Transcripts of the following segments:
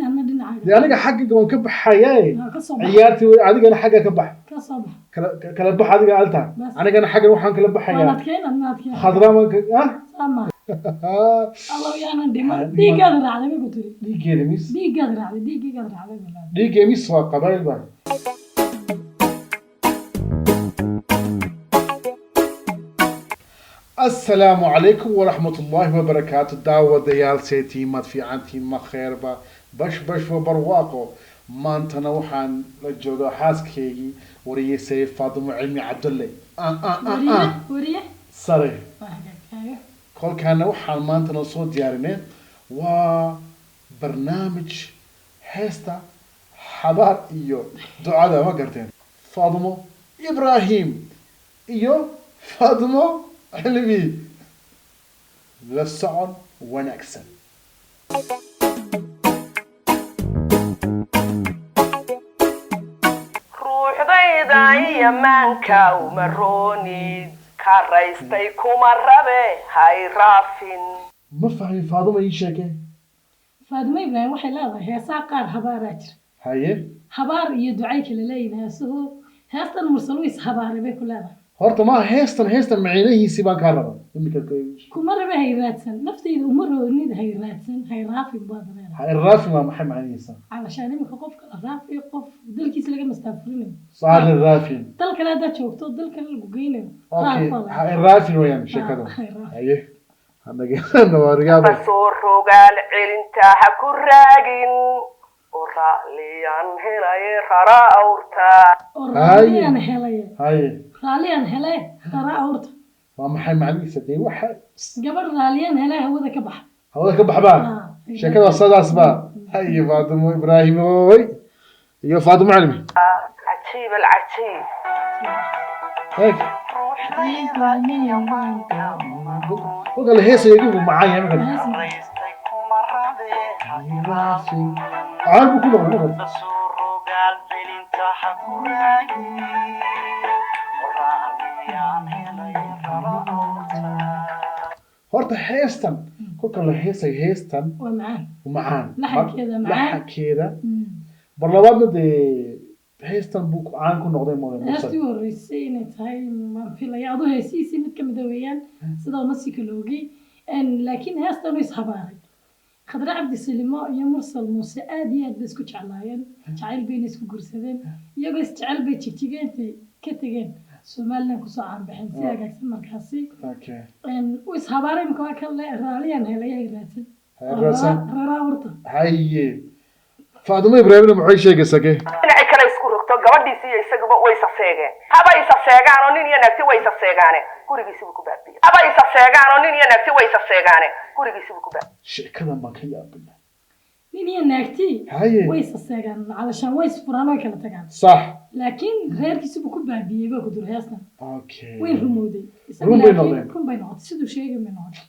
Anna dhinacaaga. Dee aniga xaggiga waan ka baxayae. Waa ka soo bax. Ciyaartii wey, adigana xagga ka bax. Ka soo bax. Kala kala bax adiga alta. Bas. Anigana xaggan waxaan kala waan baxayaa. Adkeyn adna adkeyn. Khadrama ah. Sama allow yaanan dhiman, dhiiggaad raacday ma ku tiri. Dhiiggeeda mis. Dhiiggaad raacday, dhiiggaygaad raacday bilaad. Dhiiggee mis waa qabayl ba. Asalaamu calaykum waraxmat ullaahi wabarakaatu, daawadayaal, seetiimad fiicantiin ma kheerba, bash bash wa barwaaqo. Maantana waxaan la joogaa xaaskaygii, wariyeysay Faatimo Cilmi Cabdulle. Ah, ah, ah, wariye ah. Wariye. Sare. Waa hagaagaaga. Kolkaana waxaan maanta noo soo diyaarinay waa barnaamij heesta xabaar iyo ducada, ma garteen? Faatimo Ibrahim iyo Faatimo Cilmi, la socon wanaagsan. Ruuxdayda iyo maanka uma roonid, karaystay kuma rabe, hay raafin. Ma fahmin, Faatimo, ii sheeke. Faadimo Ibraahim waxay leedahay heesaha qaar habaaraa jira. Haye. Habaar iyo ducay kala leeyihin heesuhu. Heestan Mursal wiis habaaray bay ku leedahay. Horta ma heestan, heestan maciinahiisii baan kaa rabaa imika. Kuma rabe, hay raadsan, naftayda uma roonid, hay raadsan, hay raafin baad leedahay. Ha raafin, waa maxay macnihiisa? Calashaan imika qofka la raafayo, qof dalkiisa laga mastaafurinayo. Saali raafin. Dal kale haddaad joogto, dal kale lagu geynayo. Okay. Raaf baa la Ha raafin weeyaan sheekada. Ah, hay raafin. Haye, hanageena waa rigaaba. Kasoo rogaal celinta ha ku raagin oo raalliyaan helaye rara awrta. Oo raalliyaan helay. Haye. Raalliyaan hele rara awrta. Waa maxay macnihiisa dee waxa? Gabadh raalliyaan hele hawada ka baxa. Hawada ka baxbaa. Ah, sheekada waa sidaas ba. Haye, Faatimo Ibraahim oy iyo Faatimo Cilmi. Cajiib alcajiib. Eeg, kolka la heesayo idigu macaan yahay marka raafin caan buu ku noqday marka. Horta heestan kolka la heesayo heestan waa macaan. Macaan. Laxankeeda macaan. Laxankeeda bar labaadna dee heestan buu caan ku noqday moodan. Heestii u horreysay inay tahay maan filaya, adu heesihiisii mid kamida weeyaan sida uma sii kala ogey. Laakiin heestan u ishabaaray Khadre Cabdi Silimo iyo Mursal Muuse aad iyo aad bay isku jeclaayeen, jacayl bayna isku guursadeen. Iyagoo isjecel bay Jigjiga intay ka tegeen Somaliland kusoo caanbaxeen si hagaagsan markaasi. U ishabaaray imika waa kan le raaliyaan helay, hay raadsan. Raadsan. Raraa horta. Haye, Faatimo Ibraahimna maxay sheegaysaa ke? Dhinacii kale isku rogto, gabadhiisi iyo isaguba way isaseegeen, haba isaseegaan oo nin iyo naagti way isaseegaane, gurigiisibu ku baabiye. Haba isaseegaan oo nin iyo naagti way isaseegaane, gurigiisibu ku baabiye. Sheekadan baan ka yaabina. Nin iyo naagtii way isaseegaan, calashaan way isfuraan, way kala tagaan. Laakiin reerkiisibu ku baabiyey baa ku dur heestan. Way rumowday. Isaga Run bay laakiin noqdeen. Run bay noqotay, siduu sheegay bay noqotay.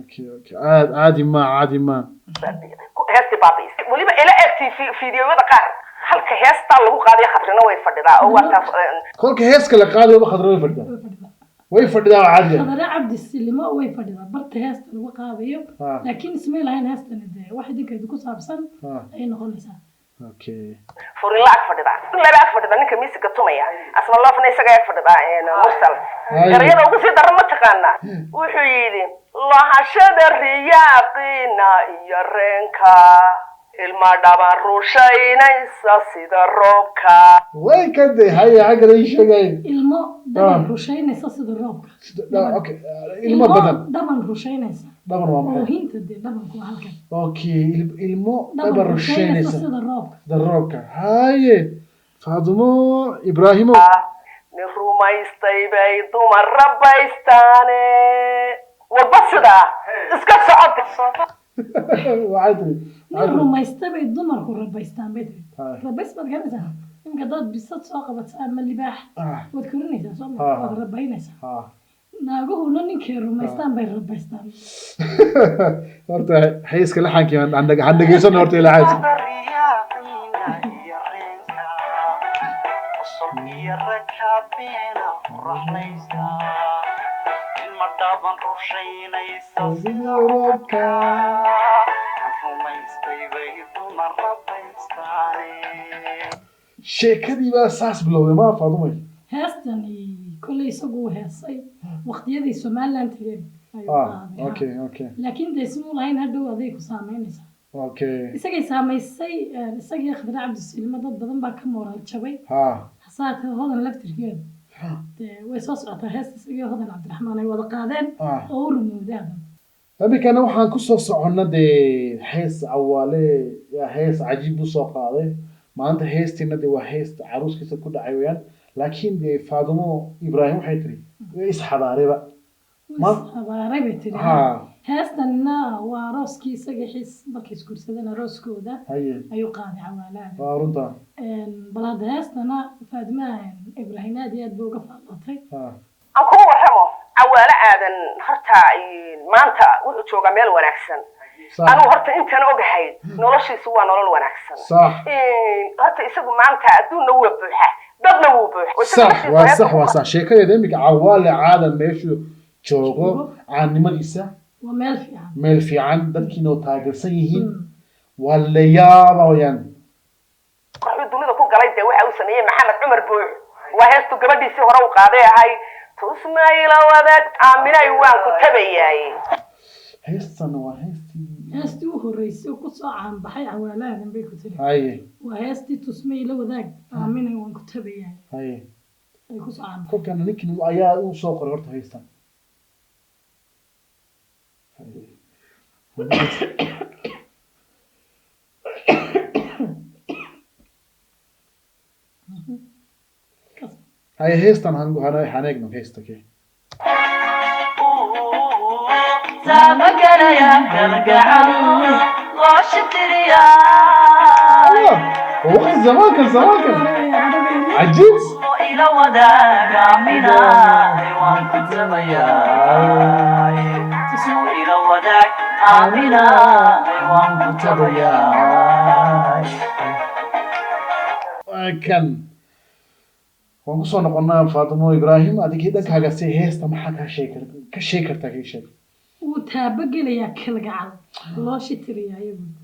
Okay, aad caadi ma, caadi ma. Baabiye. Heestii baabi'isay weliba ila eegtay fiidiyoyada qaar halka heestaa lagu qaadayo, Khadrina way fadhidaa oo waa taas. Kolka heeska la qaadayo Khadra way fadhidaa. Way fadhidaa. Way fadhidaa, waa caadi ah. Khadre Cabdi Silimo way fadhidaa barta heesta lagu qaadayo. Laakiin ismay lahayn heestani dee wax idinka idinku saabsan ayay noqonaysaa. Furinla ag fadhidaa, laba ag fadhida, ninka miisiga tumaya Asma Loofna isaga ag fadhidaa Mursal. Erayada ugu sii daran ma taqaanaa? Wuxuu yidhi: lahashada riyaaqiina iyo reenka, ilma dhaban rushaynaysa sida roobka. Way ka day. Haye, xagga ii sheegay. Ilmo dhaban rushaynaysa sida roobka. Okay, ilmo badan. Dhaban rushaynaysa. Dhaban waa maxay? Oohinta dee, dhabanku waa halkan. Okay, ilmo dhaban dhaban rushaynaysa rusheynaysa sida roobka. Sida roobka. Haye, Faatimo Ibraahimo. Nin rumaystay bay dumar rabaystaane, warba sidaa iska socod. Waxay tiri Nin rumaysta bay dumarku rabaystaan bay tiri. Rabays baad garanaysaa? Imika dad bisad soo qabata ama libaax waad korinaysaa soo ma? Waad rabaynaysaa. Naaguhuna ninkay rumaystaan bay rabaystaan. Horta heeska laxankii aan dhageysano horta ilaa xaaska. Sida roobka. Rumaystay bay dumar rabaystaane. Sheekadii baa saas bilowday, ma Faadumay? Heestani kolley isagu uu heesay waqtiyadii Somaliland tageen ayuu qaaday. Laakiin dee ismuu lahayn hadhow aday ku saameynaysaa. Isagay saamaysay, isagii Khadre Cabdisilimo dad badan baa ka mooral jabay. Hasaatee Hodan laftirkeedu dee way soo socotaa heesta isagii Hodan Cabdiraxmaan ay wada qaadeen oo u rumowday hadan. Iminkana waxaan kusoo soconna dee hees Cawaale yaa hees cajiib buu soo qaaday maanta. Heestiina dee waa heesta caruuskiisa ku dhacay weyaan, laakiin dee Faadumo Ibraahim waxay tiri way isxabaarayba. Habaaray bay tiri. Heestanna waa arooskii isagii Xiis markay isguursadeen, arooskooda ayuu qaaday Cawaalaada. Waa runta. Bal hadda heestana Faadima Ibraahim aad iyo aad bay uga faallootay. Aan kugu warramo, Cawaale Aadan horta maanta wuxuu joogaa meel wanaagsan. Anugu horta intaan ogahay noloshiisu waa nolol wanaagsan. Horta isagu maanta adduunna wuu buuxa, dadna wuu buuxa. Oo isaga Sax. laftiisa Waa heesta sax, waa sax sheekadeeda. Iminka Cawaale Caadan meeshuu joogo caannimadiisa waa meel fiican. Meel fiican, dadkiina oo taageersan yihiin, waa la yaaba wayaan. Wuxuu dunida ku galay dee waxa uu sameeyey Maxamed Cumar Buux, waa heestu gabadhiisii hore u qaaday ahay "Tusmayla wadaag aaminay waan ku tabayaay". Heestan waa heestii Heestii u horreysay oo kusoo caanbaxay Cawaale Aadan bay ku tiri. Waa heestii "Tusmay la wadaag aaminay waan ku tabayaay" ay kusoo caanbaxay. Kolkan ninkan ayaa uu soo qoray horta heestan. Haye. Haye, heestan haneegno heesta ke. Taabagalaya kalgacal loosha tiriyaa. Allah, waa waqti zamaankan, zamaankan cajiib. Ila wadaaga aaminay waan ku tabayaa, tusmo ila wadaag aaminay waan ku tabayaa. Waa kan waan kusoo noqonaa. Faatimo Ibraahim, adigii dhankaaga si heesta maxaa kaa sheegi ka sheegi kartaa, ka sheeg? Wuu taabagelayaa kalgacal loo shitiriyaayo buuri.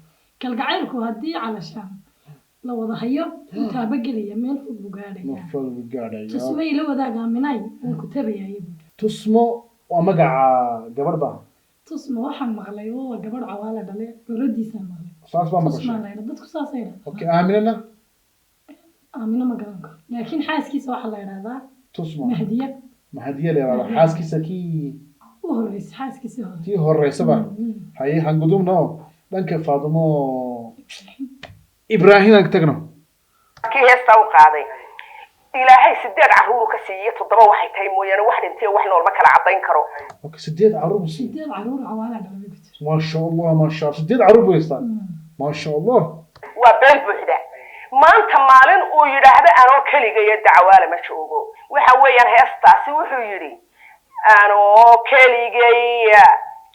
Kalgacaylku haddii calashaan la wada hayo wuu taabagelayaa, meel fog buu gaadhayaa. Mafal gaadhaya. "Tusmay la wadaag aaminay waan ku tabayayo" buuri. Tusmo waa magaca gabadh ba? Tusmo waxaan maqlay oo waa gabadh Cawaala dhale, curadiisaan maqlay. Saas baa Tusmaa maqashay? La yidhaa, dadku saasay yidhahdaan. Okay, Aaminana? Aamino ma garan karo, laakiin xaaskiisa waxaa la yidhahdaa Tusmo. Mahdiya. Mahadiya la yidhahdaa xaaskiisa kii u horreysay, xaaskiisii hore. Tii horeysaba. Haye, hangudubno dhanka Faatimo Ibraahim aan tagno. Kii heestaa u qaaday Ilaahay sideed carruuru ka siiyey, toddoba waxay tahay mooyaane wax dhintay wax nool ma kala caddayn karo. Okay, sideed caruur buu siiyey. Sideed caruur Cawaala dhalay bay ku tiri. Maasha Allah, maasha Allah, sideed caruur buu haystaa, maasha Allah. Waa been buuxda. Maanta maalin uu yidhaahdo anoo keligaya Dacawaale ma joogo. Waxa weeyaan heestaasi wuxuu yidhi anoo keligaya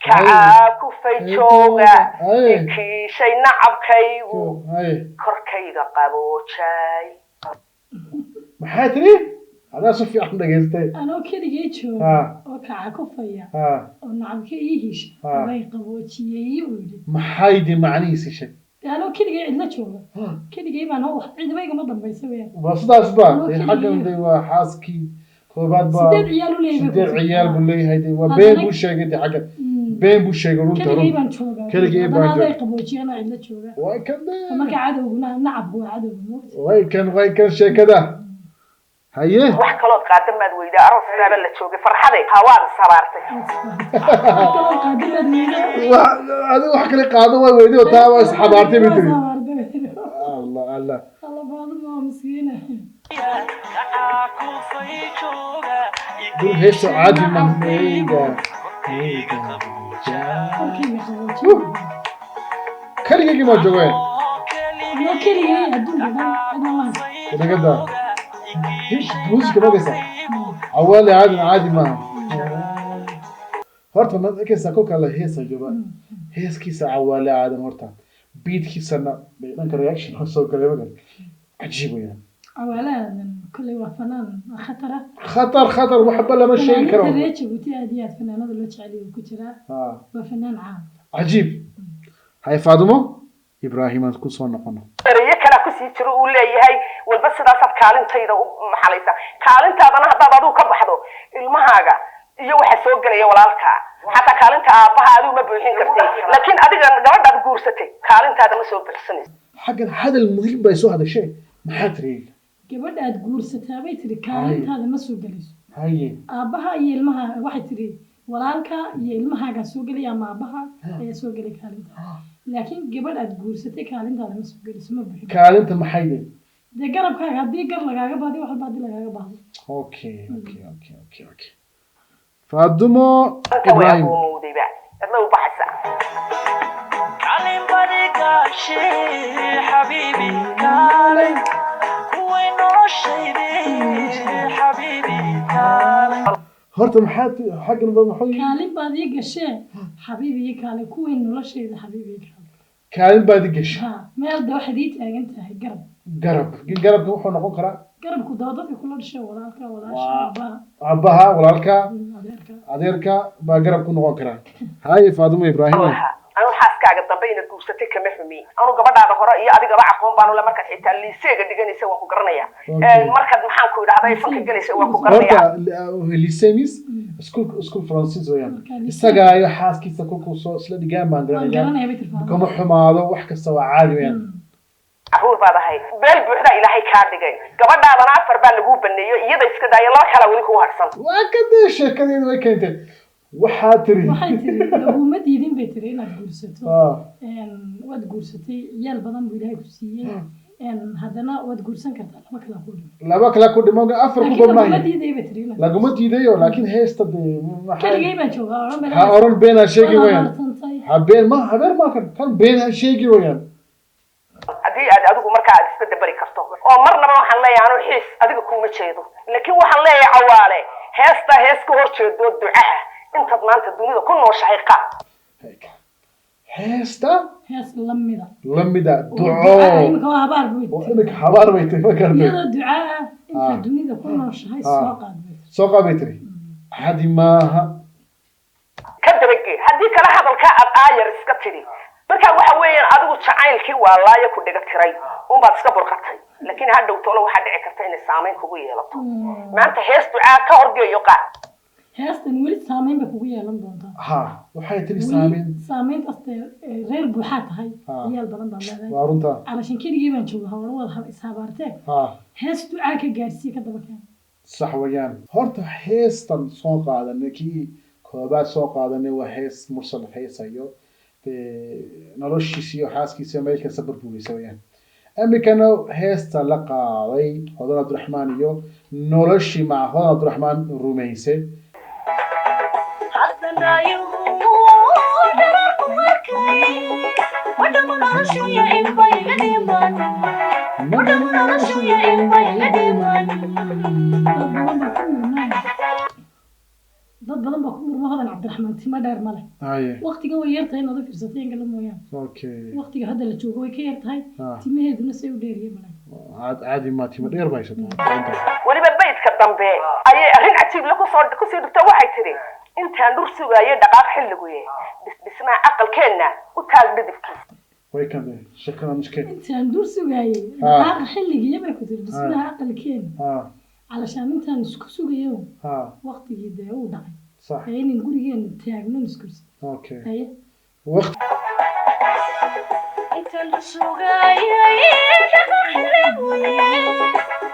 kacaa kufay jooga, ikiishay nacabkaygu, korkayga qaboojay. Maxay tiri? Adaa si fiican dhageystay. Anoo keligay jooga oo kaca kufaya oo nacabka ii hisha way qaboojiyey uu yidhi. Maxay di macnihiisi sheeg? Dee anoo keligay cidla jooga, keligay baan oo wax cidba igama dambaysa weyaan. Waa sidaas ba. Anoo dee keligay. Xaggan de waa xaaskii koobaad ba. Sideed ciyaal u leeyahay bay ku Sideed tiri. ciyaal buu leeyahay de waa Haddana- been buu sheegay de xaggan. Been buu sheegay, runta Keligay run baan joogaa. Keligay baan Haddana aday jooga. qaboojiyeen oo cidla jooga. Waa kan de. Marka cadowguna nacabku waa cadowga moogta. Way kan, way kan sheekada. Haye. Wax kalood qaada maad weydaa, aroos baaba la joogay farxade hawaad sabaartay. Kaloo qaadimaad weydo. Adiga wax kale qaado waa weydi oo taa waa isxabaartay bay tiri. Allah Allah. Alla, Faaduma waa miskiina. Dul heeso caadi mahmeyga. Korkayga qaboojiye. Keligaygi maa joogeen. Anoo keligay adduunka dhan cidna ma haysto. Nagada hish muusika magaysa Cawaale Aadan caadi maaha horta. Ma arkaysaa kolka la heesayoba heeskiisa Cawaale Aadan horta beatkiisana dhanka reaction oo soo galay magan cajiib weeyaan. Cawaale Aadan kolley waa fanaan khatara. Khatar, khatar, waxba lama sheegi karo. Fanaaniinta reer Jabuuti aad iyo aad fanaanada loo jecel yahay ku jiraa. Waa fanaan caam. Cajiib. Hay Faadumo Ibraahim aan ku soo noqono. Ereyo kalaa kusii jiro uu leeyahay walba sidaasaad kaalintayda u maxalaysa, kaalintaadana haddaad adigu ka baxdo ilmahaaga iyo waxa soo gelaya walaalkaa, xataa kaalinta aabbaha adigu ma buuxin kartay, laakiin adiga gabadhaad guursatay kaalintaada ma soo buuxsanayso. Xaggan hadal muhiim bay soo hadashee, maxaa tiri? Gabadha aad guursataa bay tiri kaalintaada ma soo gelayso. Haye. Aabbaha iyo ilmaha, waxay tiri walaalka iyo ilmahaagaa soo gelaya ama aabbaha ayaa soo gelay kaalintaada, laakiin gabadh aad guursatay kaalintaada ma soo gelayso, ma buuxin. Kaalinta maxay de? Dee garabkaaga haddii gar lagaaga baahdo, wax walba haddii lagaaga baahdo. Okay, Faadumo inta way Ibraahim. Agoomowdayba cidla u baxaysa. Kaalin badi gaashi xabiibi kaalay, kuway noloshaydii xabiibi kaalay. Horta maxaa xaggan ba maxuu yidhi? Kaalin baad ii gashee xabiibi ii kaalay, kuwii noloshayda xabiibi ii kaalay. Kaalin baad i gashay. Ha, meel de waxaad ii taagan tahay garab. Garab, garabka wuxuu noqon karaa? Garabku daba dadka kula dhashay, walaalka, walaasha, aabbaha. Aabbaha, walaalka. Adeerka. Adeerka baa garab ku noqon karaa. Haye Faadumo Ibraahim. Anu xaaskaaga dambe inaad guursatay kama xumi. Anu gabadhaada hore iyo adigaba aqoon baanu le, markaad xitaa liiseega dhiganaysa waan ku garanaya. Okay. Markaad maxaan ku idhahday fanka gelaysa waan ku garanaya. Horta lisemis iskuul Faransiis weeyaan. Marka lycée- Isaga iyo xaaskiisa kolkuu soo isla dhigaan baan waan garanayaa. Garanaya bay tiri Faadumo. Kama xumaado, wax kasta waa caadi weeyaan. Caruur baad ahayd, beel buuxda ilaahay kaa dhigay. Gabadhaadana afar baa laguu baneeyo, iyada iska daaya, laba kalaa weli kuu harsan. Waa kadee sheekadeedu way keentay, waxaa tiri. Waxay tiri laguma diidin bay tiri inaad guursato. Waad guursatay, ciyaal badan buu Ilaahay ku siiyey. Haddana waad guursan kartaa, laba kala ku dhiman. Laba kale ku dhimo, afar ku laakiin laguma badnaayo. Diiday bay tiri inaad Laguma diidayo, laakiin heesta dee maxay? Keligay baan joogaa oran bay. Ha oran, been ha sheegi Waad weeyaan. abaartantay. Ha been ma habeer ma kan kan been ha sheegi weeyaan. Haddii aad adigu markaa aad iska dabari karto oo marnaba waxaan leeyahay anu xiis adiga kuuma jeedo, laakiin waxaan leeyahay Cawaale heestaa hees ka hor jeedo ducaha intaad maanta dunida ku nooshahay qaad. Heesta. Hees lamida. Lamida. Oo duco. ducaa, imika waa habaar buu oo tiri. Imika habaar bay tiri, ma garatay? Iyadoo ducaa ah intaad dunida ku nooshahay soo qaad bay tiri. Soo qaad bay tiri, caadi maaha. Ka dabagee haddii kale hadalkaa aad aayar iska tidhi. Marka waxa weeyaan adigu jacaylkii waa laaya ku dhiga tiray unbaad iska burqatay, laakiin ha dhowtoole waxaa dhici karta inay saamayn kugu yeelato. Maanta hees ducaa ka horgeeyo qaad. Heestan weli saameyn bay kugu yeelan doontaa. Ha, waxay tiri weli saameyn. Saameyntaas dee reer buuxaa tahay, ciyaal badan baad leedahay. Waa runta. Calashan keligii baan jooga hore waad ishabaartee. Hees ducaa ka gaarsiiye, ka daba keen. Sax weeyaan. Horta heestan soo qaadanay, kii koobaad soo qaadanay, waa hees Mursal heesayo dee noloshiisa iyo xaaskiisa meel kasta burburaysa weeyaan. Imikana heesta la qaaday Hodan Cabdiraxmaan iyo noloshii maca Hodan Cabdiraxmaan rumaysay. Haddana dhararku arkay wadhamu noloshuya inbayga dhiman, wadhamu noloshuya inbayga dhiman. Dad badan baa ku murmaya, dad badan baa ku murma Hodan Cabdiraxmaan timo dheer ma leh. Waqtigan way yartahay inaad u fiirsatay in kale mooyaane. Waqtiga hadda la joogo way ka yartahay. Timaheeduna say u dheeriye male. Caadi ma timo dheer ba haysataa. Weliba baydka dambe ayay arrin cajiib la kusoo kusii dhigto. Waxay tidhi intaan dhur sugaayay dhaqaaq xilliguye dhismaha aqalkeenna u taag dhidibkiisa. Way kande shakada mushkil. Intaan dhur sugaayay dhaqaaqa xilligiiya bay ku tiri dhismaha aqalkeena, calashaan intaan isku sugayo waqtigii dee uu dhacay ee inaan gurigeena taagno iskursi. Haye. Waqti. Intaan la sugaayay dhaqaaq xilliguye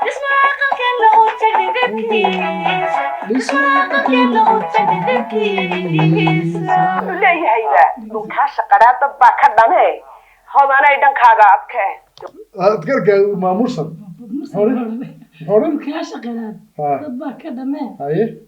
dhismaha aqalkeena u tag dhidibkiisa, dhismaha aqalkeena u tag dhidibkiisa. Wuxuu leeyahayba dhunkaasha qadhaa dad baa ka dhamee, Hodanay dhankaaga adkee. Adkarka maamulsan. Mursal. Hore? Hore. Kaa shaqadaan dad baa ka dhamee.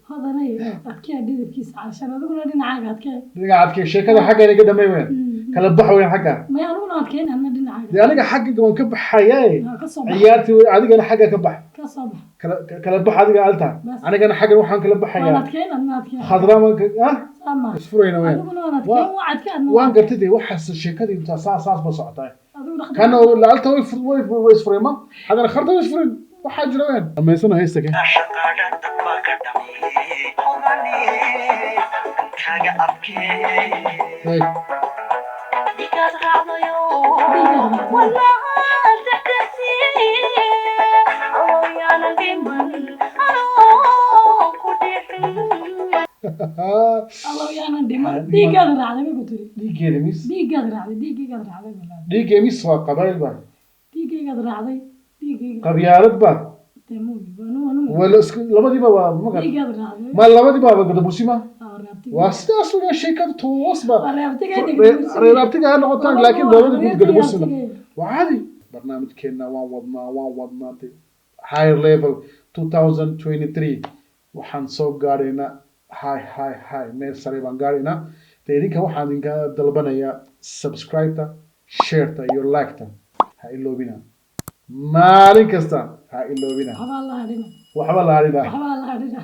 Hodanay adkee dhidibkiisa, calashaan adiguna dhinacaaga adkee. Dhinaca adkee, sheekada xagga inaga dhamay weyn, kala bax weyn xagga. Maya, aniguna adkeen adna dhinacaaga. Dee aniga xagga waan ka baxayaye. Ka soo bax. Ciyaartii wey, adigana xagga ka bax. Ka soo bax. Kala kala bax adiga alta. Bas. Anigana xaggan waxaan kala waan baxayaa. Adkeen adna adkeen. Khadraman ah. Sama. Isfurayna weyn. Adiguna waan adkeen, waa adkee adna. Waan gartay dee, waxaas sheekadii intaa saas saas ba socotaa. Adiguna kana lacagta way fur way way isfuray ma xagana kharta way isfurin, waxaa jira weyn dhamaysana haysta ke. Shaqaadha dad baa ka dhameeyey, Hodane dhankaaga adkee. Hey. Dhigaad raacdayo, walaa dhexdhexsiiye. Allow yaanan dhiman, anoo ku dhicin. Allow yaanan dhiman, dhiiggaad raacday ma ku tiri? Dhiiggeeda mis. Dhiiggaad raacday, dhiiggaygaad raacday balaad. Dhiiggee mis waa qabayl ba. Dhiiggaygaad raacday, dhiiggayga. Qabyaalad ba. Dee muugi anu anu. Wala isku labadiiba waa maga. Dhiiggaad raacday. Ma labadiiba waa Gadabuusi ma. Aa, reabtiga. Waa sidaas weeyaan sheekadu toos ba. Waa reabtiga. Reer abtiga ha noqotaan, laakiin dowladda guud Gadabuusi Abtiga. Waa caadi. Barnaamijkeenna waan wadnaa, waan wadnaa higher level. 2023 waxaan soo gaadhaynaa high, high, high, meel sare baan gaadhaynaa. Dee idinka waxaan idinka dalbanayaa subscribe-ta, share-ta iyo like-ta ha iloobina. Maalin kasta ha iloobina. Waxbaa la hadhina. Waxba la hadhina. Waxbaa la hadhina.